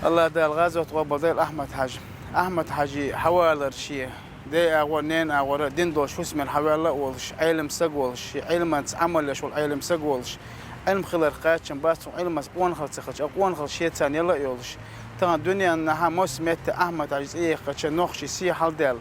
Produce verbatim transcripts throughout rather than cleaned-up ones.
АллахӀ Дала гӀазот къобалдойла Ахьмад-Хьажа. Ахьмад-Хьажий хьавалар ший даь агӀор, наьна агӀор дин долаш хӀусамел хьаваьнна а волаш, Ӏелам саг волаш, ший Ӏилманца Ӏамал еш вола Ӏелам саг волаш, Ӏилма хилар кхаччалца бац цун, Ӏилманца къонахалла ца хилча, а къонахалла шеца яла а йолаш. Тахан дунен тӀа массо а метте Ахьмад-Хьажий цӀи яьккхача, нохчий сий хьалдаьнна,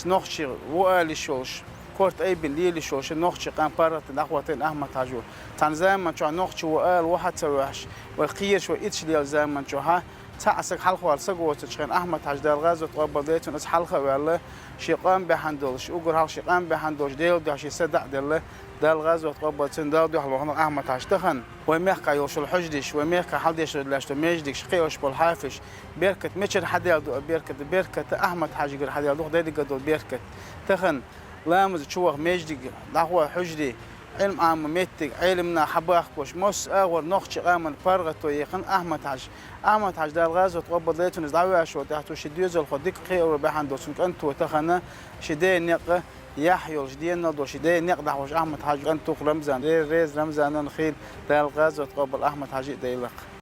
нохчий ва ала йиш йолаш, корта айбина лела йиш йолаш, нохчий къам паргӀата дӀахоттийна Ахьмад-Хьажо. Цхьан заман чухь нохчий ва ала ваха ца ваьхьаш, вай кхераш, вай итт шу лела заман чухь цхьа саг хьалхавала саг воацача хана Ахьмад-Хьажа, Дала гӀазот къобалдойла цун, из хьалха а ваьнна, ший къам бахьан долаш, уггар хьалха ший къам бахьан долаш, Даьла духьа ший са дӀа а делла, Дала гӀазот къобалдойла цун, Далла дуьхьал вахана Ахьмад-Хьажа. Тахан вай мехкахь йолаш йола хьужараш, вай мехкахь хьалдешаш лаьтташ дола маьждигаш, кхиош бола хьафизаш, беркат мичара хьадаьнна да, беркат, беркат Ахьмад-Хьажагара хьадаьнна да, деррига дола беркат. Тахан ламаза чуваха маьждиг, дӀахо хьужари, Ӏилма Ӏама моттиг, Ӏелам наха хьабахкаш, массо а агӀор нохчий къаман паргӀато яьккхина Ахьмад-Хьажа. Ахьмад-Хьажа, Дала гӀазот къобалдойла цун, из дӀаваьнначул тӀехьагӀа цо ший доьзалхо дика кхиавар бахьан долаш, цун кӀант тахан ший даь никъ яхь йолаш, денал долаш, ший даь никъ дӀахьош Ахьмад-Хьажа кӀант ва-кх Рамзан, ре-, реза Рамзанан хийла, Дала гӀазот къобалдойла Ахьмад-Хьажий а, Дала-кх.